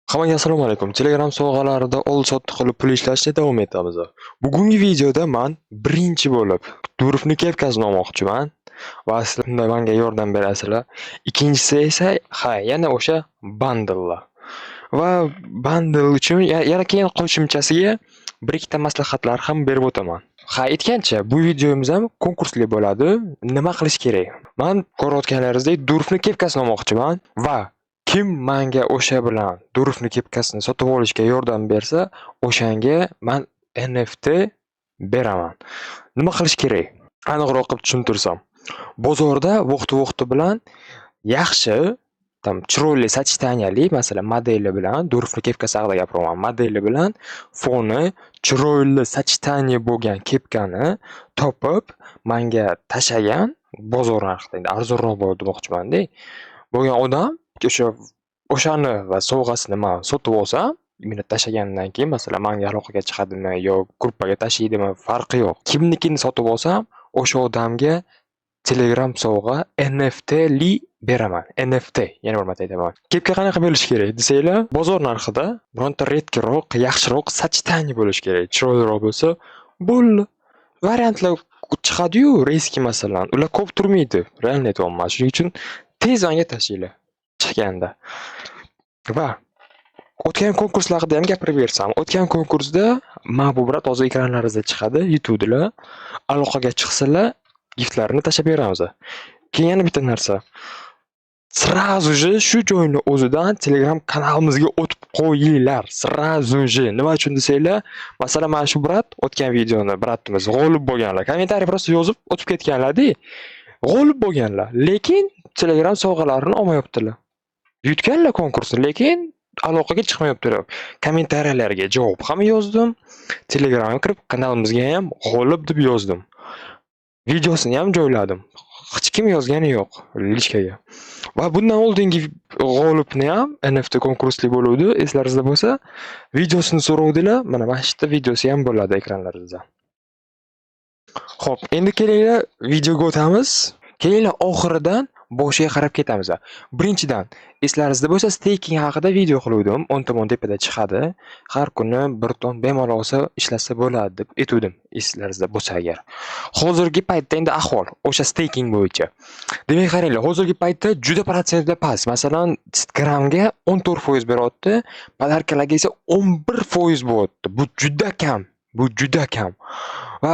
Hammaga assalomu alaykum. Telegram sovg'alarida oldi-sotdi qilib pul ishlashda davom etamiz. Bugungi videoda man birinchi bo'lib Durovni kepkasini olmoqchiman va sizlar unda menga yordam berasizlar. Ikkinchisi esa, ha, yana o'sha bundlelar. Va bundle uchun yana keyin qo'shimchasiga bir ikkita maslahatlar ham berib o'taman. Ha, aytgancha, bu videomiz ham konkursli bo'ladi. Nima qilish kerak? Man ko'rayotganlaringizdek Durovni kepkasini olmoqchiman va kim menga o'sha bilan Durovni kepkasini sotib olishga yordam bersa, o'shanga man NFT beraman. Nima qilish kerak? Aniqroq qilib tushuntirsam. Bozorda vaqti-vaqti bilan yaxshi, там chiroyli сочетания li, masalan, modeli bilan Durovni kepkasi haqida gapiryapman. Modeli bilan foni chiroyli сочетание bo'lgan kepkani topib, manga tashlagan bozor narxida, endi arzonroq bo'ladi demoqchiman-da. Bo'lgan odam o'shani va sovg'asini man sotib olsam, именно tashlagandan keyin, masalan, manga aloqaga chiqadimi yo gruppaga tashlaydimi, farqi yo'q. Kimnikini sotib olsam, o'sha odamga Telegram sovg'a NFTli beraman. NFT, yana bir marta aytaman. Kepka qanaqa bo'lishi kerak desanglar, bozor narxida bironta редкий roq, yaxshiroq сочетание bo'lishi kerak. Chiroyliroq bo'lsa bo'ldi. Variantlar chiqadi-yu, резкий masalan, ular ko'p turmaydi. Реально aytyapman. Shuning uchun tez manga tashlanglar chiqqanda. Va o'tgan konkurslar haqida ham gapirib bersam, o'tgan konkursda mana bu брат hozir ekranlaringizda chiqadi, yutuvdilar. Aloqaga chiqsalar, giftlarni tashlab beramiz. Keyin yana bitta narsa. Сразу же shu joyni o'zidan Telegram kanalimizga o'tib qo'yinglar. Сразу же. Nima uchun desanglar, masalan, mana shu брат o'tgan videoni брат imiz g'olib bo'lganlar. Комментарий просто yozib o'tib ketganlar-da. G'olib bo'lganlar, lekin Telegram sovg'alarini olmayaptilar. Yutganlar konkursni, lekin aloqaga chiqmayaptilar. Kommentariyalarga javob ham yozdim. Telegramga kirib, kanalimizga ham g'olib deb yozdim. Videosini ham joyladim. Hech kim yozgani yo'q личка ga. Va bundan oldingi g'olibni ham NFT konkursli bo'luvdi, eslaringizda bo'lsa, videosini so'rovdilar. Mana shu yerda videosi ham bo'ladi ekranlaringizda. Xo'p, endi kelinglar, videoga o'tamiz. Kelinglar, oxiridan boshiga qarab ketamiz. Birinchidan, eslaringizda bo'lsa, staking haqida video qiluvdim. O'ng tomon tepada chiqadi. Har kuni 1 ton bemalol olsa ishlasa bo'ladi deb aytuvdim, eslaringizda bo'lsa agar. Hozirgi paytda endi ahvol o'sha staking bo'yicha. Demak, qaranglar, hozirgi paytda juda protsentlar past. Masalan, grammga 14% beryapti, подарка larga esa 11% bo'lyapti. Bu juda kam. Bu juda kam. Va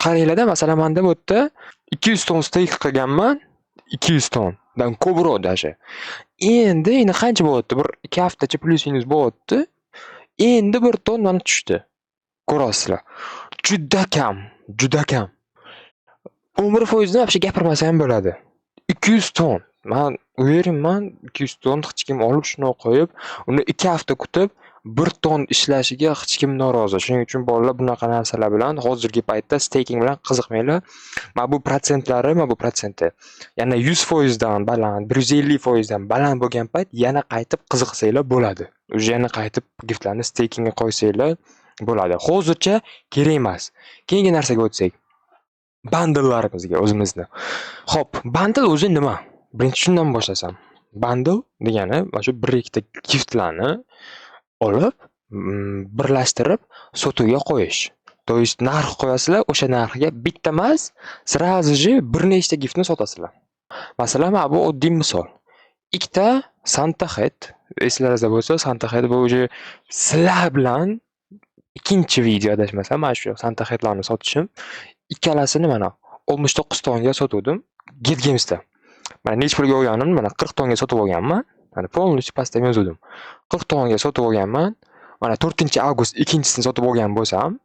qaranglarda, masalan, menda bu yerda 200 ton stake qilganman. 200 tondan ko'proq даже. Endi qancha bo'lyapti? Bir 2 haftacha плюс-минус bo'lyapti. Endi 1 ton mana tushdi. Ko'ryapsizlar. Juda kam, juda kam. 11% ni вообще gapirmasa ham bo'ladi. 200 ton. Man уверен man, 200 ton hech kim olib, shuni qo'yib, uni 2 hafta kutib 1 ton ishlashiga hech kim norozi. Shuning uchun, bolalar, bunaqa narsalar bilan hozirgi paytda staking bilan qiziqmanglar. Mana bu protsentlari, mana bu protsenti yana 100% dan baland, 150% dan baland bo'lgan payt yana qaytib qiziqsanglar bo'ladi. Уже yana qaytib giftlarni stakingga qo'ysanglar bo'ladi. Hozircha kerak emas. Keyingi narsaga o'tsak. Bundle'larimizga o'zimizni. Xo'p, bundle o'zi nima? Birinchi shundan boshlasam. Bundle degani mana shu bir ikkita giftlarni olib, birlashtirib sotuvga qo'yish. То есть narx qo'yasizlar, o'sha narxga bitta emas, сразу же bir nechta giftni sotasizlar. Masalan, mana bu oddiy misol. Ikkita Santa Hat, eslaringizda bo'lsa, Santa Hat bu уже sizlar bilan ikkinchi video, adashmasam, mana shu Santa Hatlarni sotishim. Ikkalasini mana 69 tonga sotuvdim Getgems'da. Mana necha pulga olganimni, mana 40 tonga sotib olganman. Mana полностью pastda ham yozuvdim. 40 tonga sotib olganman. Mana 4-avgust ikkinchisini sotib olgan bo'lsam,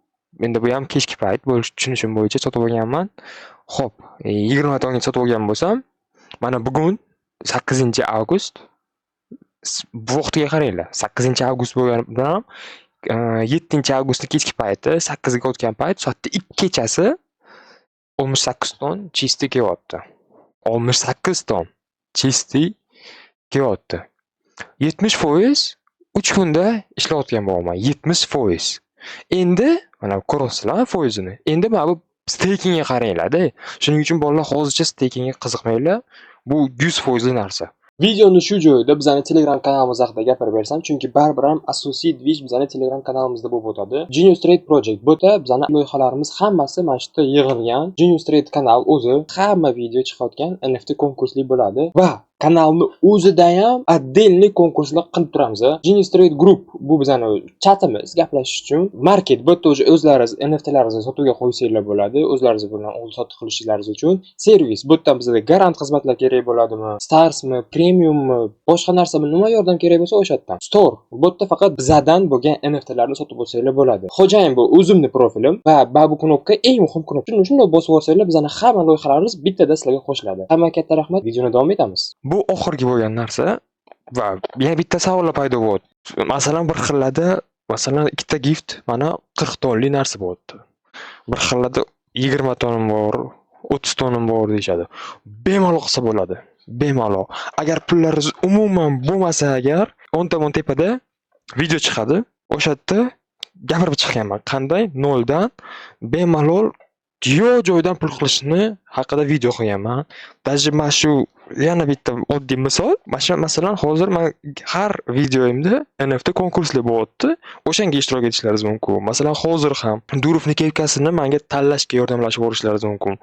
endi bu ham kechki payt bo'lishi tushunishim bo'yicha sotib olganman. Xo'p, 20 tonga sotib olgan bo'lsam, mana bugun 8-avgust, bu vaqtiga qaranglar. 8-avgust bo'lgani bilan ham 7-avgustni kechki payti, 8 ga o'tgan payt, soatda 2 kechasi 68 ton чистый kelyapti. 68 ton чистый kelyapti. 70% 3 kunda ishlayotgan bo'lyapman. 70%. Endi mana ko'ryapsizlar foizini. Endi mana bu stakingga qaranglar-da. Shuning uchun, bolalar, hozircha stakingga qiziqmanglar. Bu 100% li narsa. Videoni shu joyida bizani Telegram kanalimiz haqida gapirib bersam, chunki baribir ham asosiy движ bizani Telegram kanalimizda bo'lib o'tadi. Genius Trade Project. Bu yerda bizani loyihalarimiz hammasi mana shu yerda yig'ilgan. Genius Trade kanal o'zi hamma video chiqayotgan NFT konkursli bo'ladi va kanalni o'zida ham отдельный konkurslar qilib turamiz. Genius Trade Group, bu bizani chatimiz gaplashish uchun. Market, bu yerda уже o'zlaringiz NFTlaringizni sotuvga qo'ysanglar bo'ladi, o'zlaringiz bilan oldi sotdi qilishingiz uchun. Servis, bu yerdan bizga garant xizmatlar kerak bo'ladimi, Starsmi, Premiummi, boshqa narsami, nima yordam kerak bo'lsa, o'sha yerdan. Store, bu yerda faqat bizadan bo'lgan NFTlarni sotib olsanglar bo'ladi. Xo'jayin, bu o'zimni profilim va bu knopka eng muhim knopka. Shuni shundoq bosib yuborsanglar, bizani hamma loyihalarimiz bittada sizlarga qo'shiladi. Hammaga katta rahmat. Videoni davom etamiz. Bu oxirgi bo'lgan narsa va yana bitta savollar paydo bo'lyapti. Masalan, bir xillarda, masalan, ikkita gift mana 40 tonli narsa bo'lyapti. Bir xillarda 20 tonim bor, 30 tonim bor deyishadi. Bemalol qilsa bo'ladi. Bemalol. Agar pullaringiz umuman bo'lmasa agar, o'ng tomon tepada video chiqadi. O'sha yerda gapirib chiqqanman. Qanday noldan bemalol yo'q joydan pul qilishni haqida video qilganman. Даже mana shu yana bitta oddiy misol, mana shu, masalan, hozir man har videoyimda NFT konkurslar bo'lyapti. O'shanga ishtirok etishlaringiz mumkin. Masalan, hozir ham Durovni kepkasini menga tanlashga yordamlashib yuborishlaringiz mumkin.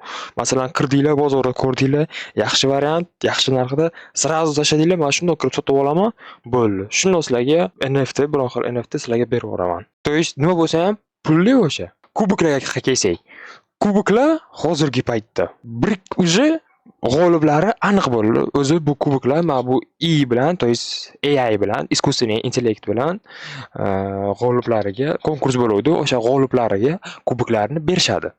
Masalan, kirdinglar, bozorda ko'rdinglar, yaxshi variant, yaxshi narxda сразу tashladinglar, mana shundoq kirib sotib olaman, bo'ldi. Shundoq sizlarga NFT, biron xil NFT sizlarga berib yuboraman. То есть nima bo'lsa ham pulli o'sha. Kuboklarga kelsak, kuboklar hozirgi paytda bir уже g'oliblari aniq bo'ldi. O'zi bu kuboklar mana bu I bilan, то есть AI bilan, искусственный интеллект bilan g'oliblariga konkurs bo'luvdi. O'sha g'oliblariga kuboklarni berishadi.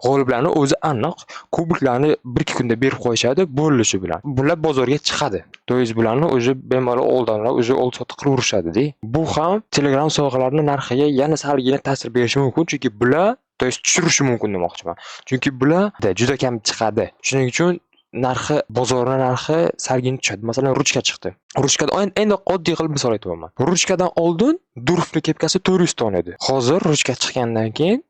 G'oliblarni o'zi aniq, kuboklarni 1-2 kunda berib qo'yishadi, bo'ldi shu bilan. Bular bozorga chiqadi. То есть bularni уже bemalol oldinroq уже oldi-sotdi qilaverishadi-da. Bu ham Telegram sovg'alarini narxiga yana salgina ta'sir berishi mumkin, chunki bular, то есть tushirishi mumkin demoqchiman. Chunki bular juda kam chiqadi. Shuning uchun narxi, bozorni narxi salgina tushadi. Masalan, ruchka chiqdi. Ruchkadan endi oddiy qilib misol aytyapman. Ruchkadan oldin Durovni kepkasi 400 ton edi. Hozir ruchka chiqqandan keyin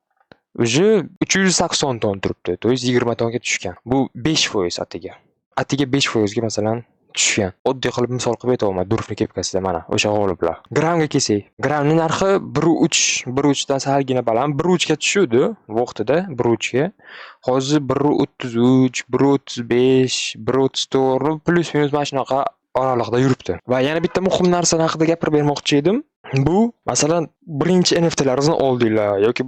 уже 380 ton turibdi. То есть 20 tonga tushgan. Bu 5% atiga. Atiga 5% ga, masalan, tushgan. Oddiy qilib misol qilib aytyapman, Durovni kepkasida mana o'sha g'oliblar. Grammga kelsak, grammning narxi 1.3, 1.3 dan salgina baland, 1.3 ga tushuvdi vaqtida, 1.3 ga. Hozir 1.33, 1.35, 1.34, плюс минус mana shunaqa oraliqda yuribdi. Va yana bitta muhim narsani haqida gapirib bermoqchi edim. Bu, masalan, birinchi NFTlaringizni oldinglar yoki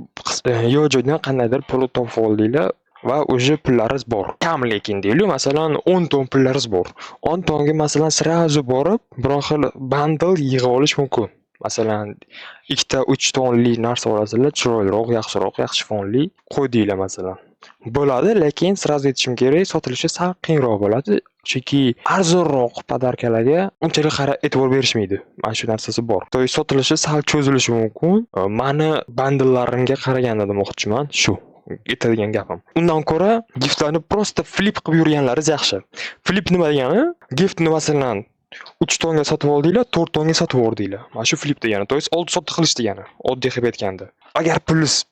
yo'q joydan qandaydir pul topib oldinglar va уже pullaringiz bor. Kam lekin deylik, masalan, 10 ton pullaringiz bor. 10 tonga, masalan, сразу borib, biron xil bundle yig'ib olish mumkin. Masalan, ikkita 3 tonli narsa olasizlar, chiroyliroq, yaxshiroq, yaxshi fonli qo'ydinglar, masalan. Bo'ladi, lekin сразу aytishim kerak, sotilishi sal qiyinroq bo'ladi. Chunki arzonroq подарка larga unchalik e'tibor berishmaydi. Mana shu narsasi bor. То есть sotilishi sal cho'zilishi mumkin. Mani bandellarimga qaraganda demoqchiman shu aytadigan gapim. Undan ko'ra giftlarni просто flip qilib yurganlaringiz yaxshi. Flip nima degani? Giftni, masalan, 3 tonga sotib oldinglar, 4 tonga sotib yubordinglar. Mana shu flip degani. То есть oldi-sotdi qilish degani, oddiy qilib aytganda. Agar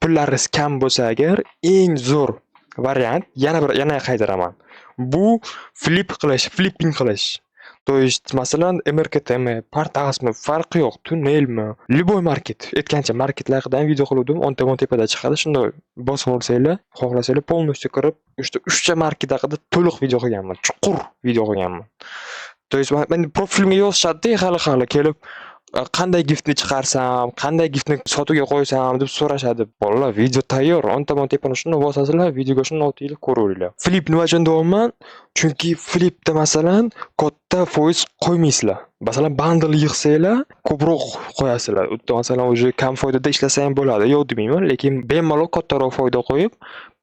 pullaringiz kam bo'lsa agar, eng zo'r variant, yana bir yana qaytaraman. Bu flip qilish, flipping qilish. То есть, masalan, MRKTmi, Portasmi, farqi yo'q, Tunnelmi, любой market. Aytgancha, marketlar haqida ham video qiluvdim, o'ng tomon tepada chiqadi. Shunday bosib olsanglar, xohlasanglar, полностью kirib, o'sha uchta market haqida to'liq video qilganman, chuqur video qilganman. То есть man profilimga yozishadi-da hali-hali kelib, qanday giftni chiqarsam, qanday giftni sotuvga qo'ysam deb so'rashadi. Bolalar, video tayyor, o'ng tomon tepani shundoq bosasizlar, videoga shundoq o'tinglar, ko'raveringlar. Flip nima uchun deyapman? Chunki flipda, masalan, katta foiz qo'ymaysizlar. Masalan, bundle yig'sanglar, ko'proq qo'yasizlar. U yerda, masalan, уже kam foydada ishlasa ham bo'ladi, yo'q demayman, lekin bemalol kattaroq foyda qo'yib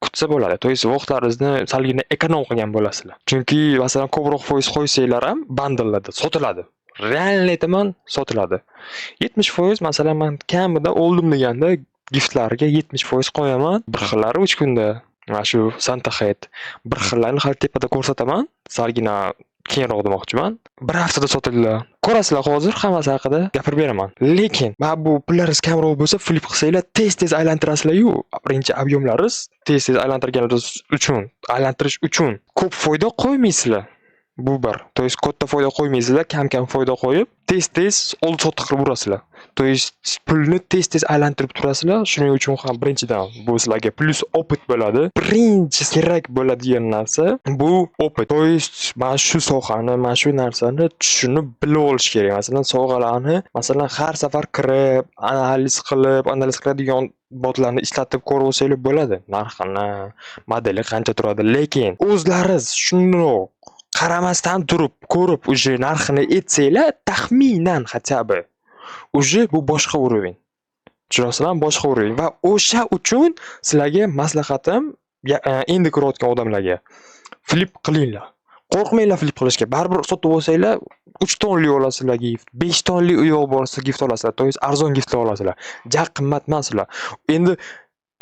kutsa bo'ladi. То есть vaqtlaringizni salgina эконом qilgan bo'lasizlar. Chunki, masalan, ko'proq foiz qo'ysanglar ham bundlelarda sotiladi. Реально aytaman, sotiladi. 70%, masalan, man kamida oldim deganda giftlarga 70% qo'yaman. Bir xillari 3 kunda, mana shu Santa Hat. Bir xillarini hali tepada ko'rsataman, salgina keyinroq demoqchiman. Bir haftada sotildilar. Ko'rasizlar, hozir hammasi haqida gapirib beraman. Lekin mana bu pullaringiz kamroq bo'lsa, flip qilsanglar, tez-tez aylantirasizlar-yu, birinchi объем laringiz tez-tez aylantirganingiz uchun, aylantirish uchun ko'p foyda qo'ymaysizlar. Bu bir. То есть katta foyda qo'ymaysizlar, kam-kam foyda qo'yib, tez-tez oldi-sotdi qilib urasizlar. То есть pulni tez-tez aylantirib turasizlar. Shuning uchun ham birinchidan bu sizlarga плюс опыт bo'ladi. Birinchi kerak bo'ladigan narsa bu опыт. То есть mana shu sohani, mana shu narsani tushunib, bilib olish kerak. Masalan, sovg'alarni, masalan, har safar kirib, analiz qilib, analiz qiladigan botlarni ishlatib ko'rib olsanglar bo'ladi. Narxini, modeli qancha turadi, lekin o'zlari shundoq qaramasdan turib, ko'rib, уже narxini aytsanglar, taxminan хотя бы, уже bu boshqa уровень. Tushunasizlarmi? Boshqa уровень va o'sha uchun sizlarga maslahatim, endi ko'rayotgan odamlarga: flip qilinglar. Qo'rqmanglar flip qilishga. Baribir sotib olsanglar, 3 tonli olasizlar gift, 5 tonli u yoq borsa gift olasizlar. То есть arzon giftlar olasizlar. Ja qimmat emas ular. Endi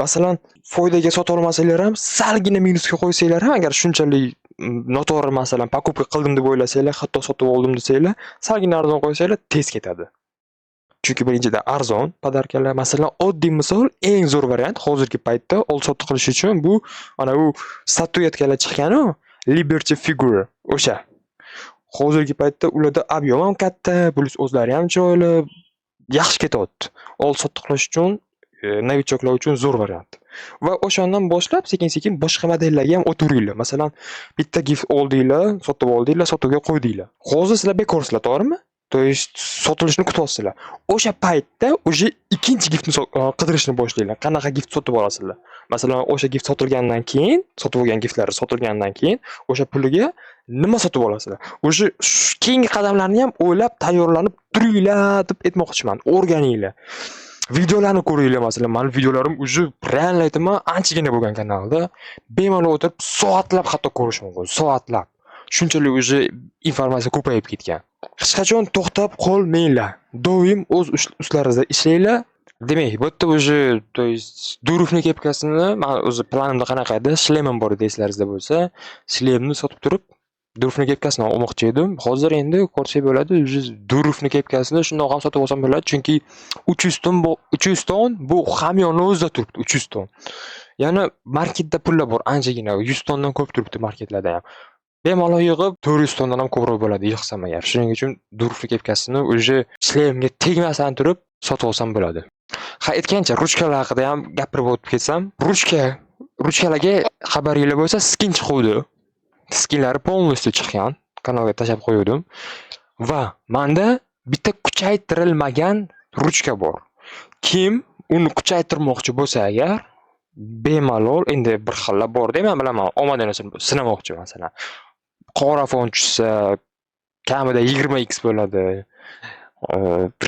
masalan, foydaga sota olmasanglar ham, salgina minusga qo'ysanglar ham, agar shunchalik noto'g'ri, masalan, покупка qildim deb o'ylasanglar, xato sotib oldim desanglar, salgina arzon qo'ysanglar, tez ketadi. Chunki birinchidan arzon подарка lar. Masalan, oddiy misol, eng zo'r variant hozirgi paytda oldi-sotdi qilish uchun bu ana u statuetkalar chiqqan-u, Liberty Figure o'sha. Hozirgi paytda ularda объем ham katta, плюс o'zlari ham chiroyli, yaxshi ketyapti. Oldi-sotdi qilish uchun, новичок lar uchun zo'r variant. Va o'shandan boshlab sekin-sekin boshqa modellarga ham o'taveringlar. Masalan, bitta gift oldinglar, sotib oldinglar, sotuvga qo'ydinglar. Hozir sizlar bekorsizlar, to'g'rimi? То есть sotilishini kutyapsizlar. O'sha paytda уже ikkinchi giftni qidirishni boshlanglar. Qanaqa gift sotib olasizlar? Masalan, o'sha gift sotilgandan keyin, sotib olgan giftlari sotilgandan keyin o'sha puliga nima sotib olasizlar? Уже keyingi qadamlarni ham o'ylab, tayyorlanib turinglar deb aytmoqchiman. O'rganinglar. Videolarni ko'ringlar, masalan, mani videolarim уже, реально aytaman, anchagina bo'lgan kanalda. Bemalol o'tirib soatlab hatto ko'rish mumkin, soatlab. Shunchalik уже informatsiya ko'payib ketgan. Hech qachon to'xtab qolmanglar. Doim o'z ustlaringizda ishlanglar. Demak, bu yerda уже, то есть Durovni kepkasini man o'zi planimda qanaqa edi? Shlemim bor edi, eslaringizda bo'lsa. Shlemni sotib turib, Durovni kepkasini olmoqchi edim. Hozir endi ko'rsak bo'ladi, уже Durovni kepkasini shundoq ham sotib olsam bo'ladi, chunki 300 ton, bu 300 ton, bu hamyonni o'zida turibdi 300 ton. Yana marketda pullar bor anchagina, 100 tondan ko'p turibdi marketlarda ham. Bemalol yig'ib 400 tondan ham ko'proq bo'ladi yig'sam agar. Shuning uchun Durovni kepkasini уже shlemga tegmasdan turib sotib olsam bo'ladi. Ha, aytgancha, ruchkalar haqida ham gapirib o'tib ketsam, ruchkalarga xabaringlar bo'lsa, skin chiquvdi. Skinlari полностью chiqqan. Kanalga tashlab qo'yuvdim. Va menda bitta kuchaytirilmagan ruchka bor. Kim uni kuchaytirmoqchi bo'lsa agar, bemalol, endi bir xillar bor-da, men bilaman, omadini sinamoqchi masalan. Qora fon tushsa, kamida 20x bo'ladi.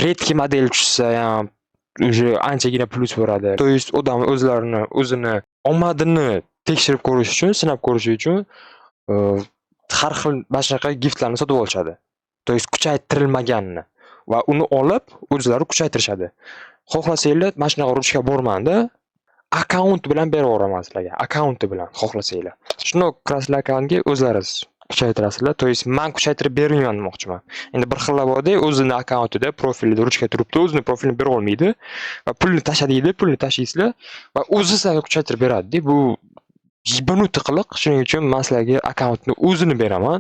Редкий model tushsa ham уже anchagina plyus beradi. То есть odam o'zlarini o'zini omadini tekshirib ko'rish uchun, sinab ko'rish uchun har xil mana shunaqa giftlarni sotib olishadi. То есть kuchaytirilmaganini va uni olib o'zlari kuchaytirishadi. Xohlasanglar, mana shunaqa ruchka bor menda. Akkaunt bilan berib yuboraman sizlarga. Akkaunti bilan xohlasanglar. Shundoq kirasizlar akkauntga, o'zlaringiz kuchaytirasizlar. То есть man kuchaytirib bermayman demoqchiman. Endi bir xillar borda, o'zini akkauntida, profilida ruchka turibdi, o'zini profilini bera olmaydi va pulni tasha deydi, pulni tashlaysizlar va o'zi sizlarga kuchaytirib beradi-da. Bu ебанутый qiliq. Shuning uchun man sizlarga akkauntni o'zini beraman.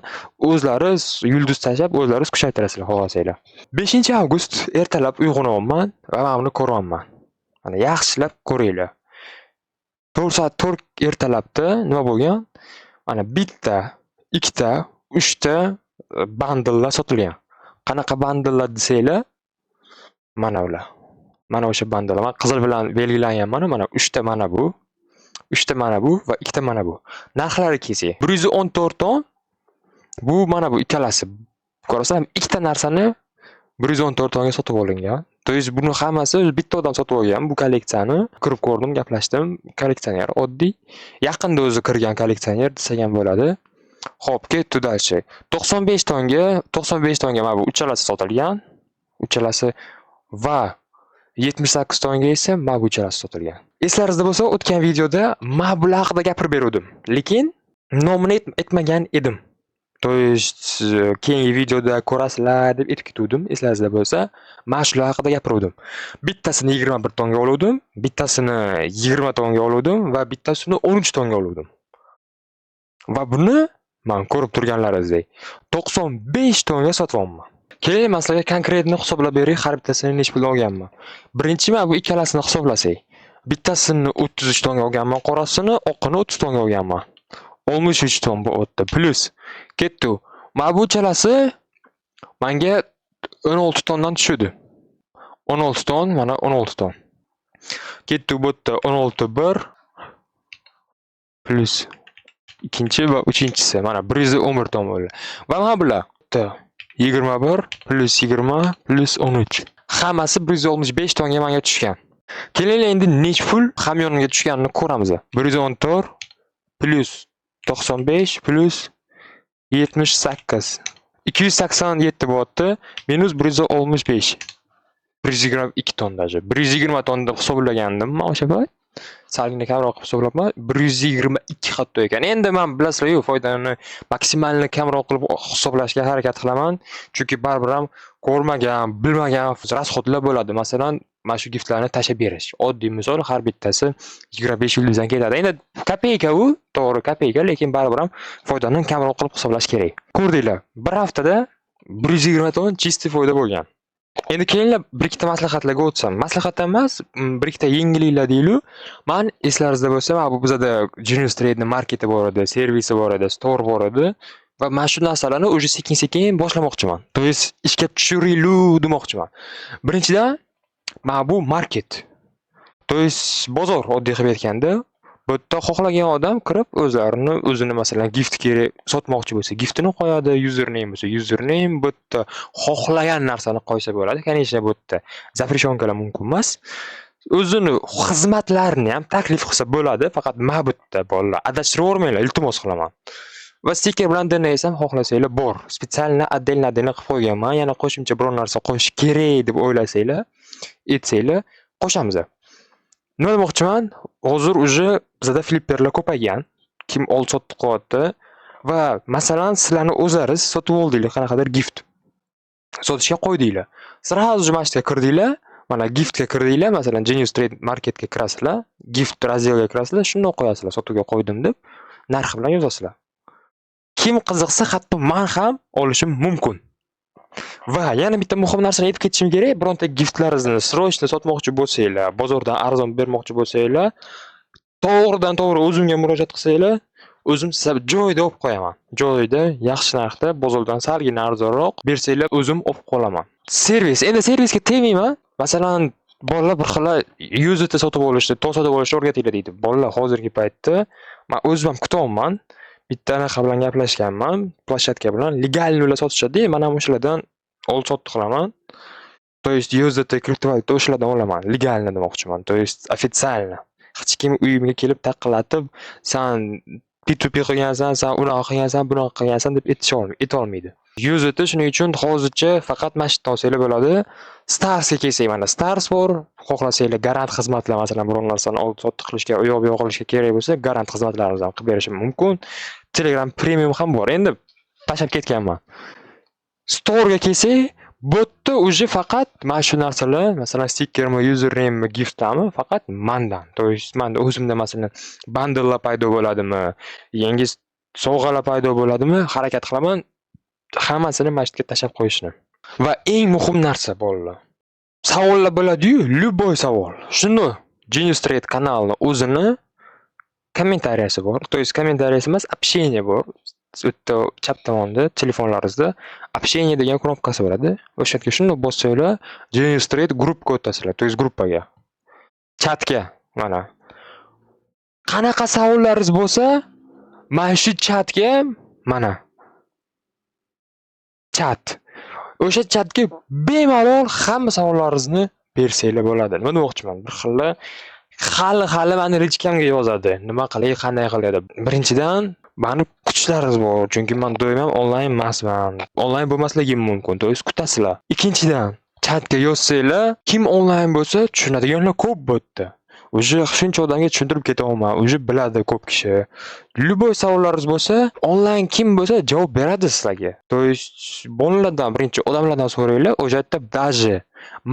O'zlari yulduz tashlab, o'zlari kuchaytirasizlar xohlasanglar. 5-avgust ertalab uyg'onyapman va mana buni ko'ryapman. Mana, yaxshilab ko'ringlar. 4 soat 4 ertalabda nima bo'lgan? Mana bitta, ikkita, uchta bandellar sotilgan. Qanaqa bandellar desanglar, mana ular. Mana o'sha bandellar. Man qizil bilan belgilangan, mana 3 ta mana bu, 3 ta mana bu va ikkita mana bu. Narxlari kelsak, 114 ton bu, mana bu ikkalasi. Ko'rasizlarmi? Ikkita narsani 114 tonga sotib olingan. То есть buni hammasi bitta odam sotib olgan bu kolleksiyani. Kirib ko'rdim, gaplashdim. Kolleksioner oddiy. Yaqinda o'zi kirgan kolleksioner desak ham bo'ladi. Xo'p, ketdi дальше. 95 tonga, 95 tonga mana bu uchalasi sotilgan. Uchalasi va 78 tonga esa mana bu uchalasi sotilgan. Eslaringizda bo'lsa, o'tgan videoda mana bular haqida gapirib beruvdim. Lekin nomini aytmagan edim. То есть keyingi videoda ko'rasizlar deb aytib ketuvdim. Eslaringizda bo'lsa, mana shular haqida gapiruvdim. Bittasini 21 tonga oluvdim, bittasini 20 tonga oluvdim va bittasini 13 tonga oluvdim. Va buni Man ko'rib turganlaringizdek, 95 tonga sotyapman. Keling, man sizlarga конкретно hisoblab beray, har bittasini nechi puldan olganman. Birinchi, mana bu ikkalasini hisoblasak. Bittasini 33 tonga olganman qorasini, oqini 30 tonga olganman. 63 ton bo'lyapti. Плюс ketdi. Mana bu uchalasi menga 16 tondan tushdi. 16 ton, mana 16 ton. Ketdi, bu yerda 16 1 плюс ikkinchi va uchinchisi mana 111 ton bo'ldi. Va mana bular 21 плюс 20 плюс 13. Hammasi 165 tonga menga tushgan. Kelinglar, endi nechi pul hamyonimga tushganini ko'ramiz. 114 плюс 95 плюс 78. 287 bo'lyapti. Минус 165. 122 ton даже. 120 ton deb hisoblagandim man o'sha payt. Salgina kamroq qilib hisoblabman. 122 hatto ekan. Endi man, bilasizlar-yu, foydani максимально kamroq qilib hisoblashga harakat qilaman. Chunki baribir ham ko'rmagan, bilmagan расход lar bo'ladi. Masalan, mana shu giftlarni tashlab berish. Oddiy misol, har bittasi 25 yulduzdan ketadi. Endi копейка u, to'g'ri, копейка, lekin baribir ham foydani kamroq qilib hisoblash kerak. Ko'rdinglar, bir haftada 120 ton чистый foyda bo'lgan. Endi kelinglar, bir ikkita maslahatlarga o'tsam. Maslahat emas, bir ikkita yengilliklar deylik. Man, eslaringizda bo'lsa, mana bu bizada Genius Trade marketi bor edi, servisi bor edi, store bor edi va mana shu narsalarni уже sekin-sekin boshlamoqchiman. То есть ishga tushiraylik demoqchiman. Birinchidan, mana bu market. То есть bozor, oddiy qilib aytganda. Bu yerda xohlagan odam kirib, o'zlarini, o'zini, masalan, gift kerak, sotmoqchi bo'lsa, giftini qo'yadi, username bo'lsa, username, bu yerda xohlagan narsani qo'ysa bo'ladi. Конечно, bu yerda запрещёнка lar mumkin emas. O'zini xizmatlarini ham taklif qilsa bo'ladi, faqat mana bu yerda, bolalar, adashtirib iltimos qilaman. Va stiker bilan DNS ham xohlasanglar bor. Специально отдельно отдельно qilib qo'yganman. Yana qo'shimcha biror narsa qo'shish kerak deb o'ylasanglar, aytsanglar, qo'shamiz. Nima demoqchiman? Hozir уже bizada flipperlar ko'paygan. Kim oldi-sotdi qilyapti va, masalan, sizlarni o'zlaringiz sotib oldinglar qanaqadir gift. Sotishga qo'ydinglar. Сразу же mana shu yerga kirdinglar, mana giftga kirdinglar, masalan, Genius Trade Marketga kirasizlar, gift раздел ga kirasizlar, shundoq qo'yasizlar, sotuvga qo'ydim deb, narxi bilan yozasizlar. Kim qiziqsa, hatto man ham olishim mumkin. Va yana bitta muhim narsani aytib ketishim kerak, bironta giftlaringizni срочно sotmoqchi bo'lsanglar, bozordan arzon bermoqchi bo'lsanglar, to'g'ridan to'g'ri o'zimga murojaat qilsanglar, o'zim sizlarga joyida olib qo'yaman. Joyida, yaxshi narxda, bozordan salgina arzonroq bersanglar, o'zim olib qolaman. Servis. Endi servisga tegmayman. Masalan, bolalar bir xil USDT sotib olishni, ton sotib olishni o'rgatinglar deydi. Bolalar, hozirgi paytda man o'zim ham kutyapman. Bitta anaqa bilan gaplashganman, площадка bilan. Легальный ular sotishadi, man ham o'shalardan oldi-sotdi qilaman. То есть USDT, kriptovalyuta o'shalardan olaman. Легально demoqchiman. То есть официально. Hech kim uyimga kelib taqillatib, san P2P qilgansan, san unaqa qilgansan, bunaqa qilgansan deb aytolmaydi. USDT shuning uchun hozircha faqat mana shu yerdan olsanglar bo'ladi. Starsga kelsak, mana Stars bor. Xohlasanglar, garant xizmatlar, masalan, biror narsani oldi-sotdi qilishga, u yoq bu yoq qilishga kerak bo'lsa, garant xizmatlarimizni ham qilib berishim mumkin. Telegram Premium ham bor. Endi tashlab ketganman. Store'ga kelsak, bu yerda уже faqat mana shu narsalar, masalan, stikermi, usernamemi, giftlarmi, faqat mandan. То есть manda o'zimda, masalan, bundlelar paydo bo'ladimi, yangi sovg'alar paydo bo'ladimi, harakat qilaman hammasini mana shu yerga tashlab qo'yishni. Va eng muhim narsa, bolalar. Savollar bo'ladi-yu, любой savol. Shuni Genius Trade kanalini o'zini kommentariyasi bor. То есть kommentariyasi emas, общение bor. U yerda chap tomonda telefonlaringizda общение degan knopkasi bo'ladi. O'sha yerga shundoq bossanglar, Genius Trade gruppaga o'tasizlar, то есть gruppaga. Chatga mana. Qanaqa savollaringiz bo'lsa, mana shu chatga, mana. Chat. O'sha chatga bemalol hamma savollaringizni bersanglar bo'ladi. Nima demoqchiman? Bir xilla hali-hali mani личка mga yozadi. Nima qilay, qanday qilay deb. Birinchidan, mani kutishlaringiz bor, chunki man doim ham onlayn emasman. Onlayn bo'lmasligim mumkin, то есть kutasizlar. Ikkinchidan, chatga yozsanglar, kim onlayn bo'lsa, tushunadiganlar ko'p bu yerda. Уже shuncha odamga tushuntirib ketyapman, уже biladi ko'p kishi. Любой savollaringiz bo'lsa, onlayn kim bo'lsa, javob beradi sizlarga. То есть bolalardan, birinchi odamlardan so'ranglar, o'sha yerda даже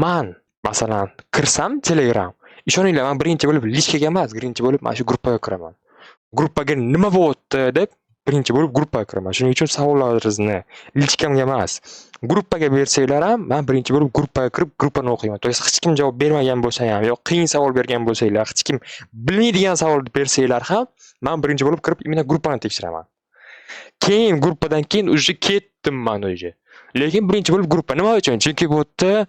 man, masalan, kirsam Telegram, ishoninglar, man birinchi bo'lib личка ga emas, birinchi bo'lib mana shu gruppaga kiraman. Gruppaga nima bo'lyapti deb Birinchi bo'lib gruppaga kiraman. Shuning uchun savollaringizni личка mga emas, gruppaga bersanglar ham, man birinchi bo'lib gruppaga kirib, gruppani o'qiyman. То есть hech kim javob bermagan bo'lsa ham, yo qiyin savol bergan bo'lsanglar, hech kim bilmaydigan savol bersanglar ham, man birinchi bo'lib kirib, именно gruppani tekshiraman. Keyin gruppadan keyin уже ketdim man уже. Lekin birinchi bo'lib gruppa. Nima uchun? Chunki bu yerda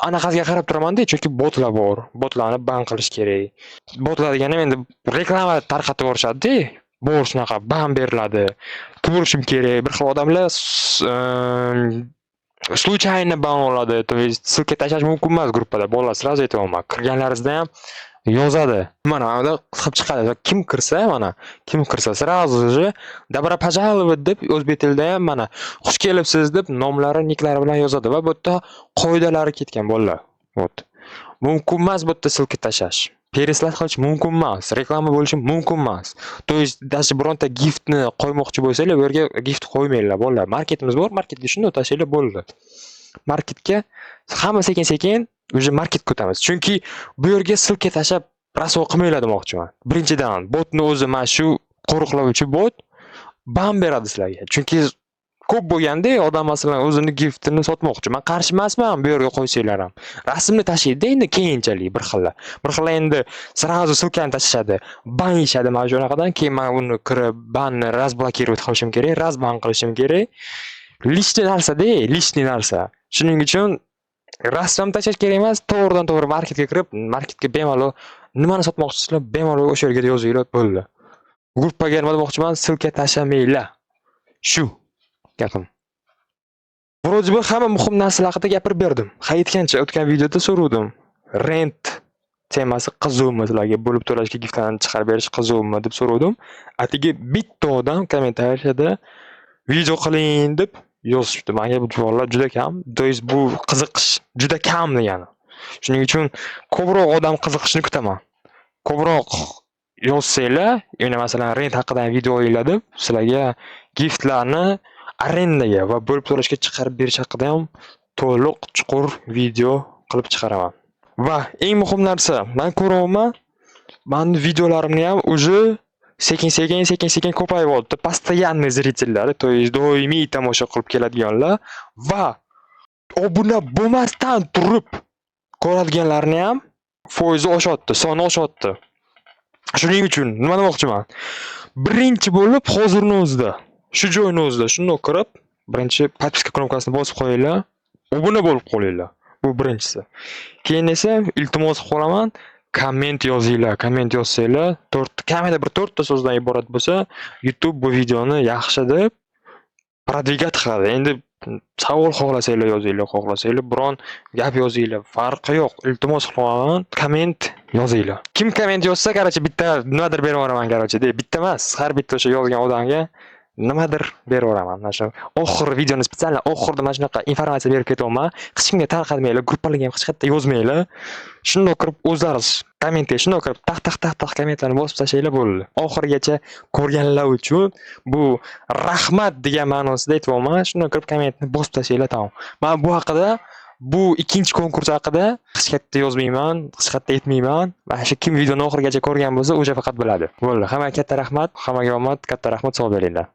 anaqasiga qarab turaman-da, chunki botlar bor. Botlarni ban qilish kerak. Botlar deganim endi reklama tarqatib yuborishadi-da. Bor, shunaqa ban beriladi. Ko'rishim kerak. Bir xil odamlar случайно ban oladi. То есть ссылка tashlash mumkin emas gruppada. Bolalar, сразу aytyapman. Kirganlaringizda ham yozadi. Mana bu yerda qilib chiqadi. Kim kirsa, mana kim kirsa, сразу же "Добро пожаловать" deb o'zbek tilida ham, mana, "Xush kelibsiz" deb nomlari, niklari bilan yozadi va bu yerda qoidalari ketgan, bolalar. Вот. Mumkin emas bu yerda ссылка tashlash. Переслать qilish mumkin emas. Reklama bo'lishi mumkin emas. То есть даже bironta giftni qo'ymoqchi bo'lsanglar, bu yerga gift qo'ymanglar, bolalar. Marketimiz bor, marketga shundoq tashlanglar, bo'ldi. Marketga hamma sekin-sekin уже marketga o'tamiz. Chunki bu yerga ссылка tashlab rasvo qilmanglar demoqchiman. Birinchidan, botni o'zi, mana shu qo'riqlovchi bot ban beradi sizlarga. Chunki ko'p bo'lganda odam, masalan, o'zini giftini sotmoqchi. Man qarshi emasman bu yerga qo'ysanglar ham. Rasmni tashlaydi endi keyinchalik bir xillar. Bir xillar endi сразу ссылка ni tashlashadi. Ban yeyishadi mana shunaqadan. Keyin man uni kirib, banni разблокировать qilishim kerak, разбан qilishim kerak. Лишний narsa-da, лишний narsa. Shuning uchun rasm ham tashlash kerak emas, to'g'ridan to'g'ri marketga kirib, marketga bemalol nimani sotmoqchisizlar, bemalol o'sha yerga yozinglar, bo'ldi. Gruppaga nima demoqchiman, ссылка tashlamanglar. Shu gapim. Вроде бы hamma muhim narsalar haqida gapirib berdim. Ha, aytgancha, o'tgan videoda so'ruvdim. Rent temasi qiziqmi sizlarga? Bo'lib to'lashga giftlarni chiqarib berish qiziqmi deb so'ruvdim. Atigi bitta odam kommentariyada "Video qiling" deb yozishibdi. Menga bu javoblar juda kam. То есть bu qiziqish juda kam degani. Shuning uchun ko'proq odam qiziqishini kutaman. Ko'proq yozsanglar, yana, masalan, rent haqida video olinglar deb, sizlarga giftlarni arendaga va bo'lib to'lashga chiqarib berish haqida ham to'liq, chuqur video qilib chiqaraman. Va eng muhim narsa, man ko'ryapman, mani videolarimni ham уже sekin-sekin, sekin-sekin ko'payyapti. Постоянный зритель lar, то есть doimiy tomosha qilib keladiganlar va obuna bo'lmasdan turib ko'radiganlarni ham foizi oshyapti, soni oshyapti. Shuning uchun nima demoqchiman? Birinchi bo'lib hozirni o'zida, shu joyni o'zida shundoq kirib, birinchi подписка knopkasini bosib qo'yinglar, obuna bo'lib qolinglar. Bu birinchisi. Keyin esa iltimos qilib qolaman, komment yozinglar. Komment yozsanglar, to'rt, kamida bir to'rtta so'zdan iborat bo'lsa, YouTube bu videoni yaxshi deb продвигать qiladi. Endi savol xohlasanglar yozinglar, xohlasanglar biron gap yozinglar, farqi yo'q. Iltimos qilaman, komment yozinglar. Kim komment yozsa, короче, bitta nimadir berib yuboraman, короче, de, bitta emas, har bitta o'sha yozgan odamga nimadir berib yuboraman. Mana shu oxiri videoni специально oxirida mana shunaqa informatsiya berib ketyapman. Hech kimga tarqatmanglar, gruppalarga ham hech qayerda yozmanglar. Shundoq kirib, o'zlaringiz kommentga shundoq kirib, taq taq taq taq kommentlarni bosib tashlanglar, bo'ldi. Oxirigacha ko'rganlar uchun bu rahmat degan ma'nosida aytyapman. Shundoq kirib kommentni bosib tashlanglar, tamom. Man bu haqida, bu ikkinchi konkurs haqida hech qayerda yozmayman, hech qayerda aytmayman. Mana shu kim videoni oxirigacha ko'rgan bo'lsa, o'sha faqat biladi. Bo'ldi. Hammaga katta rahmat, hammaga omad, katta rahmat, sog' bo'linglar.